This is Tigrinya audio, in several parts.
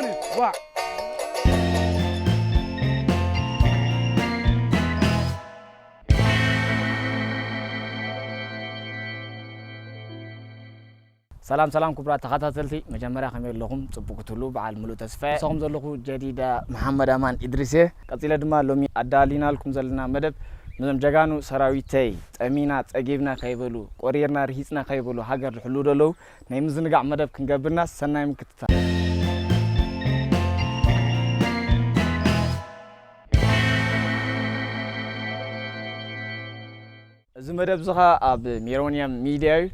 ጀምር። ዋ። ሰላም ሰላም ክቡራት ተኸታተልቲ፣ መጀመርያ ከመይ ኣለኹም? ጽቡቕ ክትህሉ በዓል ምሉእ ተስፋ እየ። ምሳኹም ዘለኹ ጀዲዳ መሓመድ ኣማን ኢድሪስ እየ። ቀጺለ ድማ ሎሚ ኣዳሊናልኩም ዘለና መደብ ነዞም ጀጋኑ ሰራዊተይ ጠሚና ጸጊብና ከይበሉ፣ ቆሪርና ርሂጽና ከይበሉ ሃገር ዝሕልዉ ዘለዉ ናይ ምዝንጋዕ መደብ ክንገብርና ሰናይ ምክትታል። እዚ መደብ እዚ ኸኣ ኣብ ሜሮንያም ሚድያ እዩ።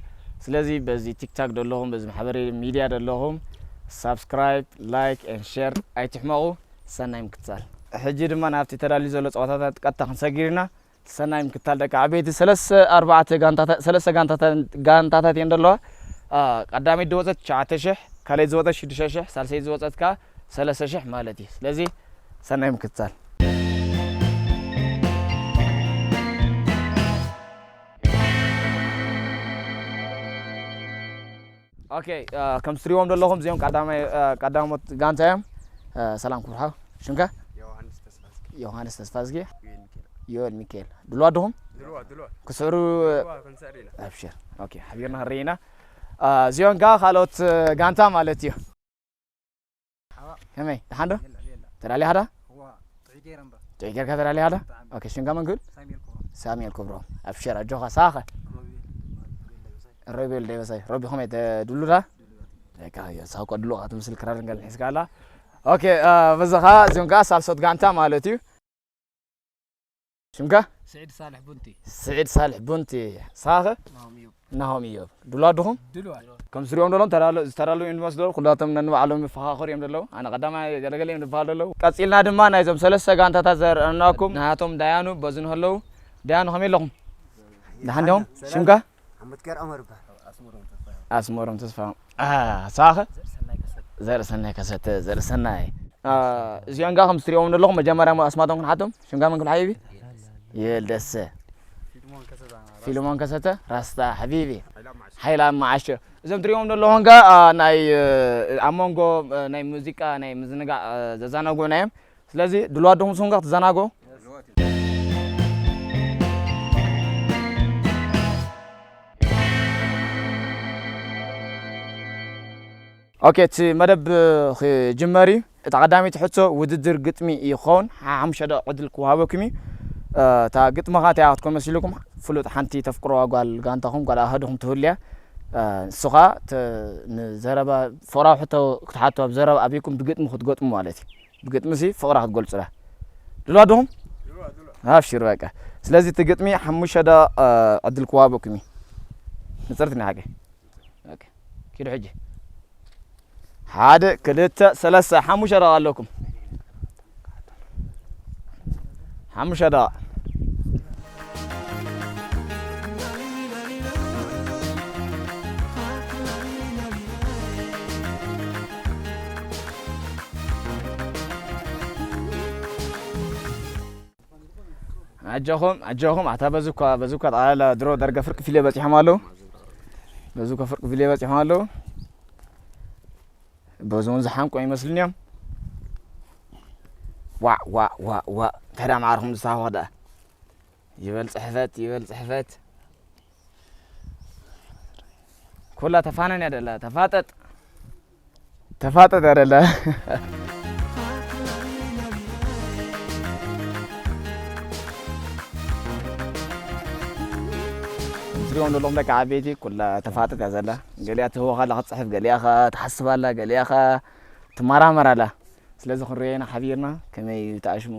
ስለዚ በዚ ቲክታክ ዘለኹም፣ በዚ ማሕበራዊ ሚድያ ዘለኹም ሳብስክራይብ፣ ላይክ ኤንድ ሼር ኣይትሕመቑ። ሰናይ ምክትታል። ሕጂ ድማ ናብቲ ተዳልዩ ዘሎ ጸወታታት ቀጥታ ክንሰግር ኢና። ሰናይ ምክትታል ደቂ ዓበይቲ። ሰለስተ ኣርባዕተ ጋንታታ-፣ ሰለስተ ጋንታታ-፣ ጋንታታት እየን ዘለዋ። አ፣ ቀዳመይቲ ዝወጸት ትሽዓተ ሽሕ፣ ካልኣይቲ ዝወጸት ሽዱሽተ ሽሕ፣ ሳልሰይቲ ዝወጸት ከኣ ሰለስተ ሽሕ ማለት እዩ። ስለዚ ሰናይ ምክትታል። ኦኬ፣ አ፣ ከም እትሪእዎም ዘለኹም እዚኦም ቀዳማይ፣ አ፣ ቀዳሞት ጋንታ እዮም። አ፣ ሰላም ክቡር ሓው፣ ሽምካ? ዮሃንስ ተስፋዝጊ። ዮሃንስ ተስፋዝጊ። ዮኤል ሚካኤል። ዮኤል ሚካኤል። ድልዋት ዲኹም? ድልዋት፣ ድልዋት። ክስዕሩ? ድልዋት ክንስዕር ኢና። ኣብሽር። ኦኬ፣ ሓቢርና ክንርኢ ኢና። አ፣ እዚኦም ከኣ ካልኦት፣ አ፣ ጋንታ ማለት እዩ። ሓዋ። ከመይ? ደሓን ዶ? የላ፣ የላ። ተዳሊኻ ዶ? እዋ፣ ጥዑይ ገይረ እምበር። ጥዑይ ጌርካ ተዳሊኻ ዶ? ብጣዕሚ። ኦኬ፣ ሽምካ መን ክብል? ሳሙኤል ክብሮም። ሳሙኤል ክብሮም። ኣብሽር፣ ኣጆኻ፣ ሳኸ? ሮቤል፣ ሮቤል ደበሳይ። ሮቤል ደበሳይ። ሮቢ ከመይ፣ ተ-፣ ድሉ ዳ? ድሉ ዳ። ደቃ፣ ዮ፣ ሳኮ ድሉ ኸዓ ትምስል ክራር እንገል ሒዝካ ኣላ። ኦኬ፣ አ፣ በዚ ኸዓ እዚኦም ከኣ ሳልሶት ጋንታ ማለት እዩ። ሽምካ? ስዒድ ሳልሕ ቡንቲ። ስዒድ ሳልሕ ቡንቲ። ሳኸ? ናሆም እዮብ። ናሆም እዮብ። ድሉዋት ዲኹም? ድሉዋት። ከም ዝሪኦም ዘለኹም ተዳሎ-፣ ዝተዳለዉ እዮም ዝመስሉ ዘለዉ። ኩላቶም ነንባዕሎም ይፈኻኸሩ እዮም ዘለዉ። ኣነ ቀዳማይ ገለገለ እዮም ዝበሃሉ ዘለዉ። ቀጺልና ድማ ናይዞም ሰለስተ ጋንታታት ዘርእናኩም ናሃቶም ዳያኑ በዚ ንከለዉ። ዳያኑ ከመይ ኣለኹም? ደሓን ዲኹም? ሽምካ? ሓሙት ገርኣመር ይበሃል። ኣስመሮም ተስፋ። ኣ፣ ሳኸ? ዘርእሰናይ ከሰተ። ዘርእሰናይ። ኣ፣ እዚኦም ጋር ከም ትሪኦም ዘለኹም መጀመርያ ሞ ኣስማቶም ክንሓቶም? ሽምካ መን ክብል ሓቢቢ? የልደሰ። ፊልሞን ከሰተ። ራስታ ሓቢቢ። ሓይላ መዓሸ። እዞም ትሪኦም ዘለኹም ጋር፣ ኣ፣ ናይ፣ እ፣ ኣብ መንጎ፣ እ፣ ናይ ሙዚቃ፣ ናይ ምዝንጋዕ፣ እ፣ ዘዛናግዑና እዮም። ስለዚ ድሉዋት ዲኹም ንስኹም ከ ክትዘናግዑ? ኦኬ፣ እቲ መደብ ክጅመር እዩ። እታ ቀዳመይቲ ሕቶ ውድድር ግጥሚ እዩ ክኸውን። ሓ-፣ ሓሙሽተ ደቂቕ ዕድል ክወሃበኩም እዩ። እ፣ እታ ግጥሚ ኸኣ እንታይ እያ ክትኮን መሲልኩም? ፍሉጥ ሓንቲ ተፍቅሮዋ ጓል ጋንታኹም፣ ጓል ኣሃዱኹም ትህሉ እያ። እ፣ ንሱ ኸኣ ተ-፣ ንዘረባ ፍቕራዊ ሕቶ ክትሓቶ ኣብ ዘረባ ኣቢኩም ብግጥሚ ክትገጥሙ ማለት እዩ። ብግጥሚ ሲ ፍቕራ ክትገልጹላ። ድሉዋት ዲኹም? ኣብሽር በቃ። ስለዚ እቲ ግጥሚ ሓሙሽተ ደቂቕ ዕድል ክወሃበኩም እዩ። ንጽርቲ ናይ ሓቂ። ኦኬ። ኪዱ ሕጂ። ሓደ፣ ክልተ፣ ሰለስተ፣ ሓሙሽተ ደቂቕ ኣለኩም። ሓሙሽተ ደቂቕ። ኣጆኹም፣ ኣጆኹም፣ ኣታ በዚ እኳ፣ በዚ እኳ ጠቕላላ ድሮ ዳርጋ ፍርቂ ፊልዮ በጺሖም ኣለዉ። በዚ እኳ ፍርቂ ፊልዮ በጺሖም ኣለዉ። በዚ እውን ዝሓንቆ ይመስልኒ እዮም። ዋዕ፣ ዋዕ፣ ዋዕ፣ ዋዕ። እንታይ ደኣ ማዕርኹም ዝሳኸ ደኣ? ይበል ጽሕፈት፣ ይበል ጽሕፈት። ኩላ ተፋነን እያ ደላ፣ ተፋጠጥ። ተፋጠጥ እያ ደላ። ትሪኦም ዘለኹም ደቂ ዓበይቲ ኩላ ተፋጠጥ እያ ዘላ። ገሊኣ ትህወኻ ኣላ ክትጽሕፍ፣ ገሊኣ ኸ ትሓስብ ኣላ፣ ገሊኣ ኸ ትመራመር ኣላ። ስለዚ ክንሪኦ ኢና ሓቢርና ከመይ ተኣሽሙ።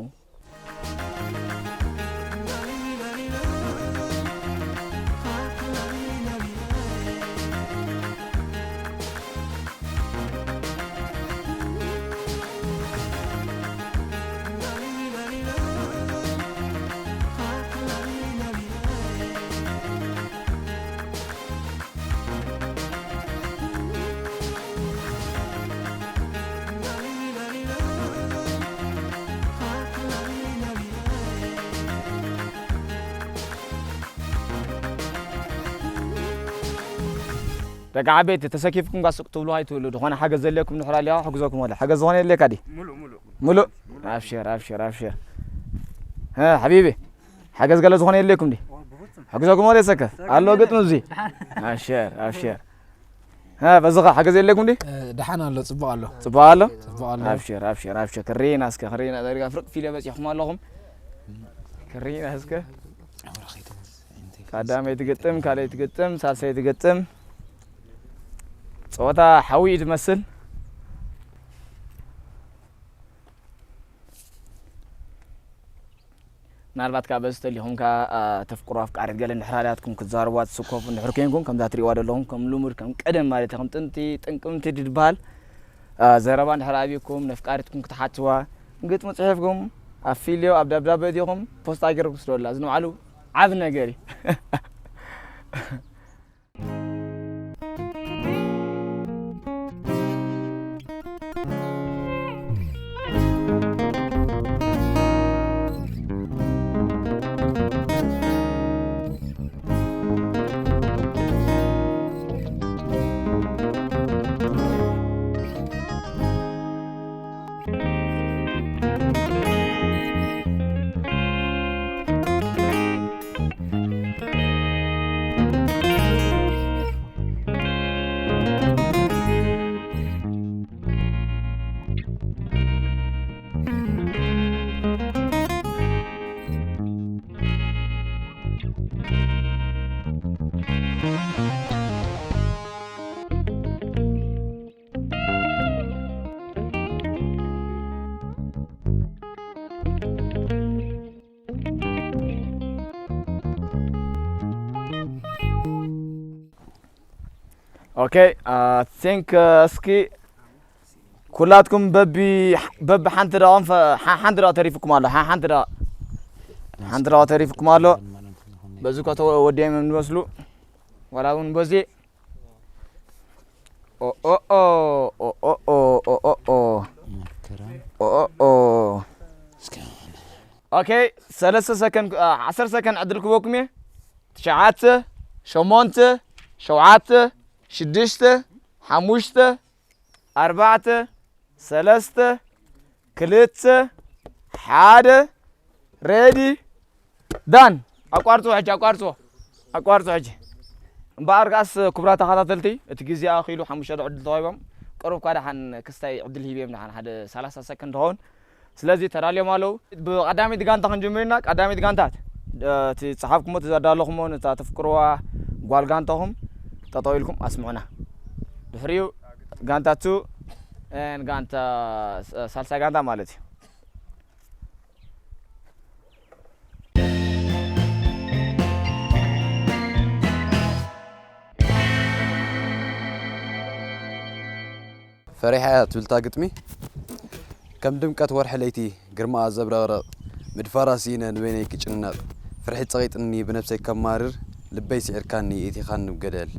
ደቂ ዓበይቲ ተሰኪፍኩም ጋር ስቕ ትብሉ ኣይትብሉ። ዝኾነ ሓገዝ ዘድልየኩም ድሕር ኣሊኻ ሕግዘኩም ወለ ሓገዝ ዝኾነ የድልየካ ድዩ? ሙሉእ፣ ሙሉእ። ሙሉእ? ሙሉእ። ኣብሽር፣ ኣብሽር፣ ኣብሽር። ሀ፣ ሓቢቢ፣ ሓገዝ ገለ ዝኾነ የድልየኩም ድዩ? ኦ፣ ብፍጹም። ሕግዘኩም ወለ ሰከ? ሰከ ኣሎ የለ። ግጥሚ እዚ? ደሓን። ኣብሽር፣ ኣብሽር። ሀ፣ በዚ ኸ ሓገዝ የድልየኩም ድዩ? እ፣ ደሓን ኣሎ፣ ጽቡቕ ኣሎ። ጽቡቕ ኣሎ? ጽቡቕ ኣሎ። ኣብሽር፣ ኣብሽር፣ ኣብሽር። ክሪና እስከ፣ ክሪና ዳርጋ ፍርቂ ፊልዮ በጺሕኩም ኣለኹም። ክሪና እስከ። ቀዳመይቲ ግጥም፣ ካልኣይቲ ግጥም፣ ሳልሰይቲ ግጥም። ጸወታ ሓዊ እዩ ትመስል። ምናልባት ከኣ በዚ ተሊኹም ከኣ፣ ኣ፣ ተፍቅሮ ኣፍቃሪት ገለ እንድሕር ኣልያትኩም ክትዛረብዋ ትስከፉ እንድሕር ኮይንኩም፣ ከምዛ ትሪእዋ ዘለኹም፣ ከም ልሙድ፣ ከም ቀደም ማለት እዩ፣ ከም ጥንቲ ጥንቅምቲ ድበሃል፣ ኣ፣ ዘረባ እንድሕር ኣብዩኩም፣ ነፍቃሪትኩም ክትሓትዋ፣ ግጥሚ ጽሒፍኩም፣ ኣብ ፊልዮ፣ ኣብ ደብዳበ ዲኹም ፖስታ ገይርኩም ስደዱላ። እዚ ንባዕሉ ዓቢ ነገር እዩ። Okay, I think እስኪ ኩላትኩም በቢ በቢ ሓንቲ ደቂቕን ሓንቲ ደቂቕ ተሪፍኩም ኣሎ። ሓንቲ ደቂቕ ሓንቲ ደቂቕ ተሪፍኩም ኣሎ። በዚ እኳ ተወዲኦም እዮም ዝመስሉ። ዋላ እውን በዚ ኦኦኦ ኦኦኦ ኦኦኦ ኦኦኦ ኦኬ፣ ሰለስተ ሰከንድ፣ ዓ-፣ ዓሰርተ ሰከንድ ዕድል ክበኩም እየ። ትሽዓተ፣ ሸሞንተ፣ ሸውዓተ፣ ሽዱሽተ፣ ሓሙሽተ፣ ኣርባዕተ፣ ሰለስተ፣ ክልተ፣ ሓደ፣ ሬዲ፣ ዳን። ኣቋርጽዎ ሕጂ፣ ኣቋርጽዎ። ኣቋርጽዎ ሕጂ። እምበኣር ከኣስ ክቡራት ተኸታተልቲ፣ እቲ ግዜ ኣኺሉ ሓሙሽተ ዕድል ተዋሂቦም። ቅሩብ እኳ ደሓን ክስታይ ዕድል ሂብዮም ደሓን ሓደ ሰላሳ ሰከንድ ትኸውን። ስለዚ ተዳልዮም ኣለዉ። ብቐዳመይቲ ጋንታ ክንጅምር ኢና። ቀዳመይቲ ጋንታት፣ እ፣ እቲ ጸሓፍኩሞ፣ እቲ ዘዳለኹሞ፣ ነታ ተፍቅርዋ ጓል ጋንታኹም ጠጠው ኢልኩም ኣስምዑና። ድሕሪኡ ጋንታ ቱ፣ ን ጋንታ ስ-፣ ሳልሳይ ጋንታ ማለት እዩ። ፈሪሐ እያ ትብል እታ ግጥሚ። ከም ድምቀት ወርሒ ለይቲ ግርማኣ ዘብረቕርቕ፣ ምድፋራ ስኢነ ንበይነይ ክጭነቕ፣ ፍርሒ ጸቒጥኒ ብነብሰይ ከማርር፣ ልበይ ስዒርካኒ እቲኻኒ ኣብ ገደል።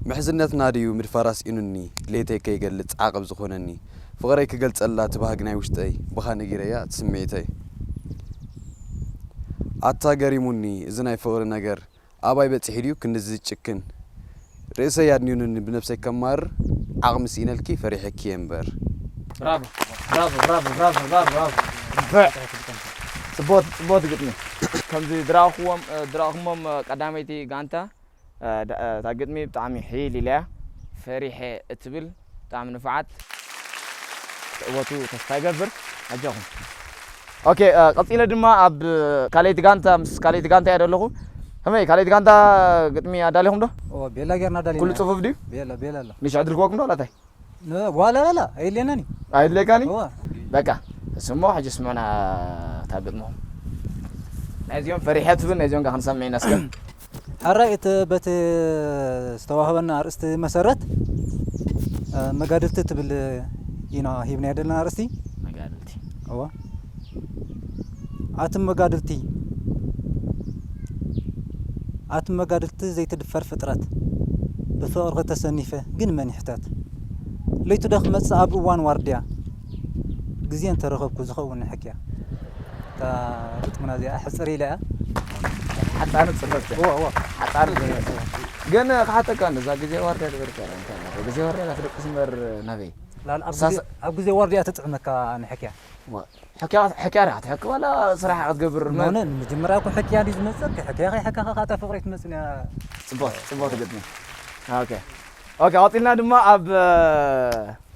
ምሕዝነትና ድዩ ምድፋራ ስኢኑኒ፣ ድሌተይ ከይገልጽ ዓቐብ ዝኾነኒ፣ ፍቕረይ ክገልጸላ እቲ ባህጊ ናይ ውሽጠይ፣ ብኻ ነጊረያ እቲ ስምዒተይ። ኣታ ገሪሙኒ እዚ ናይ ፍቕሪ ነገር፣ ኣባይ በጺሑ ድዩ ክንድዚ ዝጭክን? ርእሰይ ኣድንዩኒ ብነብሰይ ከማርር፣ ዓቕሚ ስኢነልኪ ፈሪሐኪ እየ እምበር። ብራቮ፣ ብራቮ፣ ብራቮ። ጽቡቕ፣ ጽቡቕቲ ግጥሚ። ከምዚ ዝረኣኹዎም፣ እ፣ ዝረኣኹሞም፣ እ፣ ቀዳመይቲ ጋንታ፣ እ፣ ዳ-፣ እ፣ እታ ግጥሚ ብጣዕሚ ሕይል ኢላ እያ። ፈሪሐ እትብል ብጣዕሚ ንፉዓት። ክዕወቱ ተስፋ ይገብር። ኣጆኹም። ኦኬ፣ እ፣ ቀጺለ ድማ ኣብ ካልኣይቲ ጋንታ፣ ምስ ካልኣይቲ ጋንታ እየ ዘለኹ። ከመይ፣ ካልኣይቲ ጋንታ ግጥሚ ኣዳሊኹም ዶ? ኦ፣ ቤላ ጌርና ኣዳሊና። ኩሉ ጽፉፍ ድዩ? ቤላ፣ ቤላ ኣሎ። ንሽ ዕድል ክወኩም ዶ፣ ላታይ? ነ-፣ ዋላ፣ ላላ፣ ኣየድልየናን እዩ። ኣየድልየካን እዩ? እዋ። በቃ፣ እስሞ፣ ሕጂ ስምዑና እታ ግጥምኹም። ናይዚኦም ፈሪሐ ትብል፣ ናይዚኦም ከ ክንሰምዕ ኢና እስከ። ሕራይ፣ እቲ በቲ ዝተዋህበና ኣርእስቲ መሰረት፣ እ፣ መጋድልቲ ትብል ኢና ሂብናያ ዘለና ኣርእስቲ። መጋድልቲ። እወ። ኣቱም መጋድልቲ፣ ኣቱም መጋድልቲ ዘይትድፈር ፍጥረት፣ ብፍቕርኺ ተሰኒፈ ግን መን ይሕተት? ለይቱ ዶ ክመጽእ ኣብ እዋን ዋርድያ፣ ግዜ እንተረኸብኩ ዝኸውን ንሕክያ። እታ ግጥምና እዚኣ ሕጽር ኢላ እያ። ሓጻር ጽፈት። እወ፣ እወ። ሓጻር ጽፈት። ግን ክሓተካ እንዶ፣ እዛ ግዜ ዋርድያ ትብል ከላ፣ እንታይ ማለት? ግዜ ዋርድያ ትደቅስ እምበር ናበይ? ላል ኣብ ግዜ፣ ሳስ- ኣብ ግዜ ዋርድያ ትጥዕመካ ንሕክያ። ዋ፣ ሕክያ፣ ሕክያ ዲኻ ትሕኪ ዋላ ስራሕ ክትገብር? ኖ፣ ኖ፣ መጀመርያ እኮ ሕክያ ድዩ ዝመጽእ? ሕክያ ከይሕከኻ ካታ ፍቕሪ ትመጽእ እያ። ጽቡቕ፣ ጽቡቕ ግጥሚ። ኦኬ። ኦኬ፣ ቀጺልና ድማ ኣብ፣ እ፣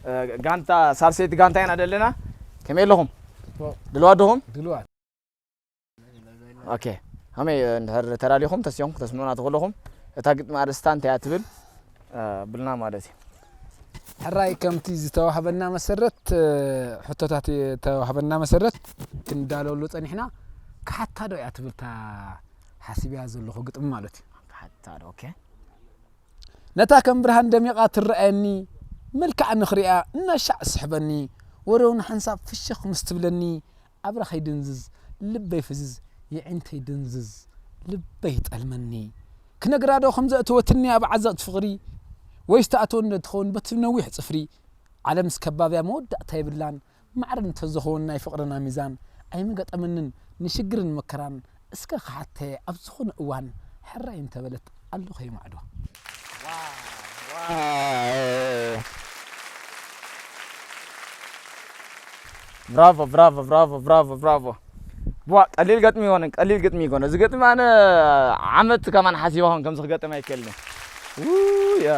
እ፣ ጋንታ ሳልሰይቲ ጋንታ ኢና ዘለና። ከመይ ኣለኹም? ጽቡቕ። ድልዋት ዲኹም? ድልዋት። ኦኬ። ከመይ፣ እ፣ እንድሕር ተዳሊኹም፣ ተስዮም፣ ክተስምዑና ትኽእሉ ኢኹም። እታ ግጥሚ ኣርእስታ እንታይ እያ ትብል? እ፣ ብልና ማለት እዩ። ሕራይ፣ ከምቲ ዝተዋህበና መሰረት፣ እ፣ ሕቶታት ዝተዋህበና መሰረት ክንዳለወሉ ጸኒሕና። ክሓታ ዶ እያ ትብል እታ ሓሲብያ ዘለኹ ግጥሚ ማለት እዩ። ክሓታ ዶ፣ ኦኬ። ነታ ከም ብርሃን ደሚቓ ትረኣየኒ፣ መልክዓ ንኽሪኣ እናሻዕ ትስሕበኒ፣ ወረ እውን ሓንሳብ ፍሽኽ ምስ ትብለኒ፣ ኣብራኸይ ድንዝዝ፣ ልበይ ፍዝዝ፣ የዒንተይ ድንዝዝ፣ ልበይ ይጠልመኒ። ክነግራ ዶ ከም ዘእተወትኒ ኣብ ዓዘቕቲ ፍቕሪ፣ ወይስ ትኣትወኒ ዶ ትኸውን በቲ ነዊሕ ጽፍሪ? ዓለምስ ከባብያ መወዳእታ የብላን፣ ማዕረ እንተዝኸውን ናይ ፍቕርና ሚዛን ኣይምገጠመንን ንሽግርን መከራን። እስከ ክሓተ ኣብ ዝኾነ እዋን ሕራይ እንተበለት ኣለኹ የማዕዶ። ብራቮ፣ ብራቮ፣ ብራቮ፣ ብራቮ፣ ብራቮ። ዋ፣ ቀሊል ገጥሚ ይኮነን፣ ቀሊል ግጥሚ ይኮነ። እዚ ግጥሚ ኣነ ዓመት ከማን ሓሲበ ኾን ከምዚ ክገጥም ኣይከልን። ውይ፣ ያ።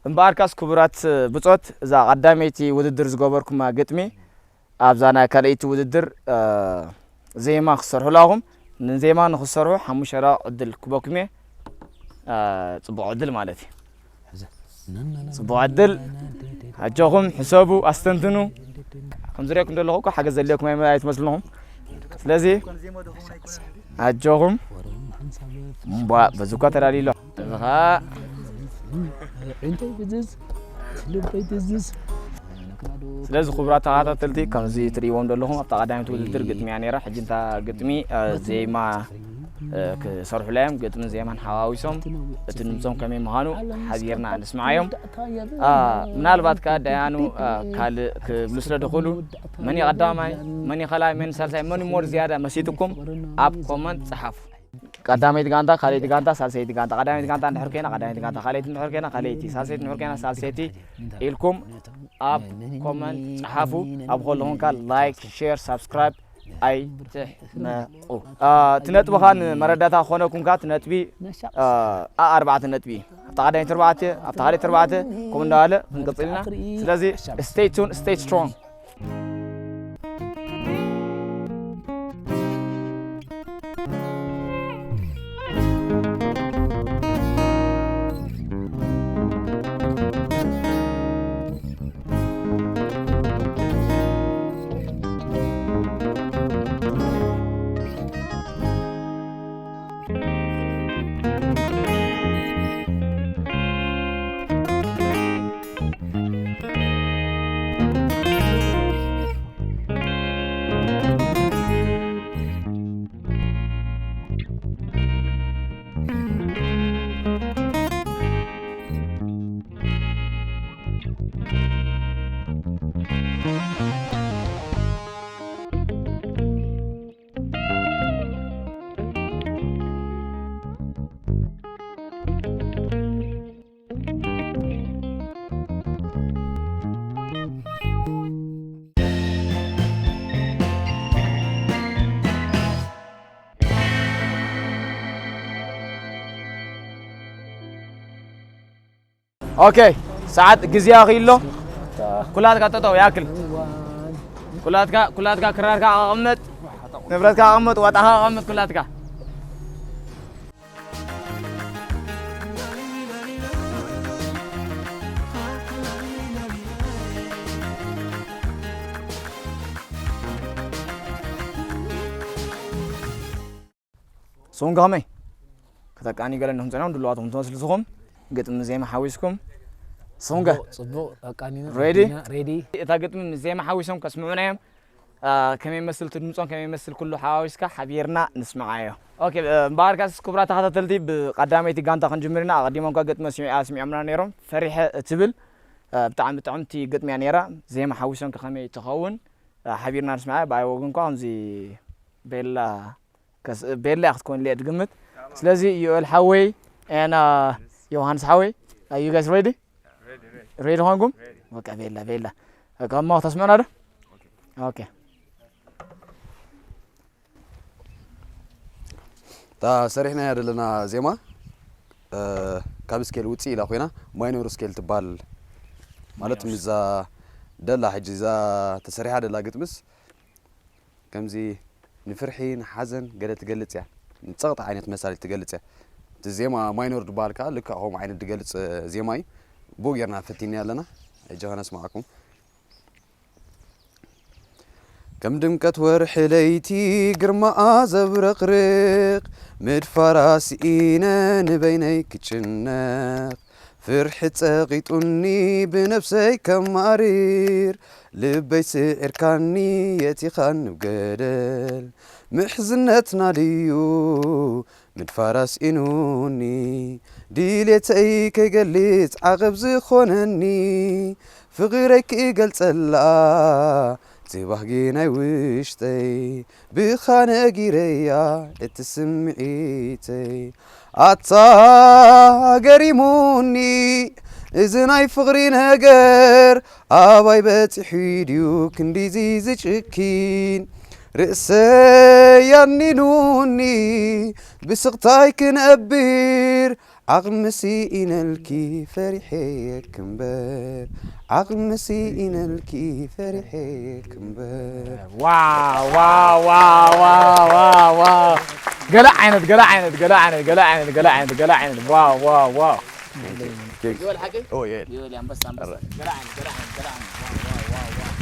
እምበኣርካስ ክቡራት ብጾት፣ እዛ ቀዳመይቲ ውድድር ዝገበርኩማ ግጥሚ ኣብዛ ናይ ካልኣይቲ ውድድር፣ እ፣ ዜማ ክሰርሑ ኣለኹም። ንዜማ ንክሰርሑ ሓሙሽተ ደቂቕ ዕድል ክበኩም እየ። አ፣ ጽቡቕ ዕድል ማለት እዩ። ጽቡቕ ዕድል። ኣጆኹም ሕሰቡ፣ ኣስተንትኑ። ከም ዝሪኦኩም ዘለኹ እኮ ሓገዝ ዘድልየኩም ኣይ-፣ ኣይትመስልኹም። ስለዚ ኣጆኹም። እምቧ፣ በዚ እኳ ተዳልዩ ኣሎ። እዚ ኸኣ ዒንተይ ብዝዝ፣ ልበይ ትዝዝ። ስለዚ ክቡራት ተኸታተልቲ፣ ከምዚ ትርእይዎም ዘለኹም ኣብታ ቀዳመይቲ ውድድር ግጥሚ እያ ነይራ። ሕጂ እንታ ግጥሚ፣ እ፣ ዜማ፣ እ፣ ክሰርሑላ እዮም። ግጥምን ዜማን ሓዋዊሶም እቲ ድምፆም ከመይ ምዃኑ ሓቢርና ንስምዓዮም። አ፣ ምናልባት ከኣ ዳያኑ፣ አ፣ ካልእ ክብሉ ስለ ድኽእሉ፣ መን እዩ ቀዳማይ፣ መን እዩ ካልኣይ፣ መን እዩ ሳልሳይ፣ መን እዩ ሞር ዝያዳ መሲጥኩም ኣብ ኮመንት ጸሓፉ። ቀዳመይቲ ጋንታ፣ ካልኣይቲ ጋንታ፣ ሳልሰይቲ ጋንታ። ቀዳመይቲ ጋንታ እንድሕር ኮይና ቀዳመይቲ ጋንታ፣ ካልኣይቲ እንድሕር ኮይና ካልኣይቲ፣ ሳልሰይቲ እንድሕር ኮይና ሳልሰይቲ ኢልኩም ኣብ ኮመንት ጸሓፉ። ኣብ ከለኹም ከኣ ላይክ፣ ሼር፣ ሳብስክራይብ ኣይትሕመቑ። አ፣ እቲ ነጥቢ ከኣ ንመረዳእታ ክኾነኩም ከኣ እቲ ነጥቢ፣ አ፣ ኣ ኣርባዕተ ነጥቢ። ኣብታ ቀዳመይቲ ኣርባዕተ፣ ኣብታ ካልኣይቲ ኣርባዕተ፣ ከምኡ እንዳበለ ክንቅጽል ኢና። ስለዚ stay tuned, stay strong። ኦኬ፣ ሰዓት ግዜ ኣኺሎ። ኩላትካ ጠጠው ያክል። ኩላትካ፣ ኩላትካ ክራርካ ኣቐምጥ፣ ንብረትካ ኣቐምጥ፣ ዋጣኻ ኣቐምጥ ኩላትካ። ሶንጋ ከመይ? ከተቃኒ ገለ እንዲኹም ጸኒሖም ድሉዋት ኢኹም ትመስሉ ንስኹም። ግጥሚ ዜማ ሓዊስኩም። ሶንጋ። ጽቡቕ፣ ጽቡቕ ኣቃኒና። ሬዲ? ኣቃኒና፣ ሬዲ። እታ ግጥሚ ምስ ዜማ ሓዊሶም ከስምዑና እዮም። አ፣ ከመይ ይመስል እቲ ድምጾም፣ ከመይ ይመስል ኩሉ ሓዋዊስካ ሓቢርና ንስምዓዮ። ኦኬ፣ እ፣ እምበኣርካስ ክቡራት ተኸታተልቲ ብቐዳመይቲ ጋንታ ክንጅምር ኢና። ኣቐዲሞም እኳ ግጥሚ ኣስሚዕ-፣ ኣስሚዖምና ነይሮም። ፈሪሐ እትብል፣ እ፣ ብጣዕሚ ጥዕምቲ ግጥሚ እያ ነይራ። ዜማ ሓዊሶም ከ ከመይ ትኸውን? እ፣ ሓቢርና ንስምዓዮ። ብኣይ ወገን እኳ ከምዚ ቤላ ከስ-፣ ቤላ እያ ክትኮን ኢለ እየ ዝግምት። ስለዚ ዩኤል ሓወይ፣ ኤና ዮሃንስ ሓወይ፣ are you guys ready? ሬዲ ኾንኩም? በቃ ቤላ፣ ቤላ። በቃ እሞ ተስምዑና ዶ? ኦኬ። እታ ሰሪሕናያ ዘለና ዜማ፣ እ፣ ካብ ስኬል ውፅእ ኢላ ኮይና፣ ማይኖር ስኬል ትበሃል። ማለት ማይኖር። ምስዛ ደላ ሕጂ እዛ ተሰሪሓ ደላ ግጥምስ ከምዚ ንፍርሒ፣ ንሓዘን ገለ ትገልጽ እያ። ንጸቕጢ ዓይነት መሳሊ ትገልጽ እያ። እቲ ዜማ ማይኖር ዝበሃል ከኣ ልክዕ ከምኡ ዓይነት ዝገልጽ ዜማ እዩ። ብኡ ጌርና ፈቲንያ ኣለና። ሕጂ ከነስምዓኩም። ከም ድምቀት ወርሒ ለይቲ ግርማኣ ዘብረቕርቕ፣ ምድፋራ ስኢነ ንበይነይ ክጭነቕ፣ ፍርሒ ጸቒጡኒ ብነብሰይ ከማርር፣ ልበይ ስዒርካኒ የእቲኻኒ ኣብ ገደል። ምሕዝነትና ድዩ ምድፋራ ስኢኑኒ፣ ድሌተይ ከይገልጽ ዓቐብ ዝኾነኒ፣ ፍቕረይ ክገልጸላ እቲ ባህጊ ናይ ውሽጠይ፣ ብኻ ነጊረያ እቲ ስምዒተይ። ኣታ ገሪሙኒ እዚ ናይ ፍቕሪ ነገር፣ ኣባይ በጺሑ ድዩ ክንዲዚ ዝጭኪን? ርእሰይ ኣኒኑኒ ብስቕታይ ክነብር፣ ዓቕሚ ስኢነልኪ ፈሪሐ ክምበር፣ ዓቕሚ ስኢነልኪ ፈሪሐ ክምበር። ዋው፣ ዋው፣ ዋው፣ ዋው፣ ዋው፣ ዋው። ገለ ዓይነት፣ ገለ ዓይነት፣ ገለ ዓይነት፣ ገለ ዓይነት፣ ገለ ዓይነት፣ ገለ ዓይነት። ዋው፣ ዋው፣ ዋው። ዮል ሓቂ? ኦ፣ ዮል። ዮል ኣንበሳ፣ ኣንበሳ። ገለ ዓይነት፣ ገለ ዓይነት፣ ገለ ዓይነት። ዋው፣ ዋው፣ ዋው፣ ዋው።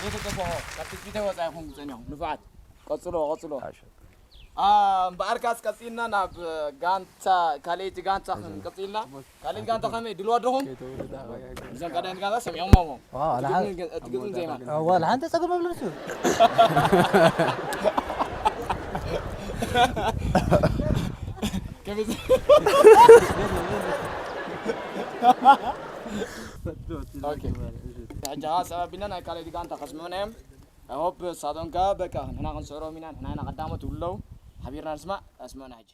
ዘይተጠፍኦ፣ ካብ ትጽቢተይ ወጻኢ ኢኹም ጸኒኹም። ንፉዓት። ቀጽሎ፣ ቀጽሎ። ሓሸ። አ፣ እምበኣርካስ ቀጺልና ናብ ጋንታ፣ ካልኣይቲ ጋንታ ክንቀጽልና። ካልኣይቲ ጋንታ ከመይ? ድልዋት ዲኹም? እዞም ካልኣይቲ ጋንታ ሰሚዖሞም። ዋው፣ ኣላ እቲ ግጥምን ገ-፣ እቲ ግጥምን ዜማ። ዋላ ሓንቲ ጸገም የብሉን እሱ። ከመይ ዝ-፣ ኦኬ። ሕጂ ኸኣ ሰባቢልና ናይ ካልኣይቲ ጋንታ ከስምዑና እዮም። I hope ንሳቶም ከኣ በቃ ንሕና ክንስዕሮም ኢና፣ ንሕና ኢና ቀዳሞት ይብሉ ኣለዉ። ሓቢርና ንስማዕ፣ ኣስምዑና ሕጂ።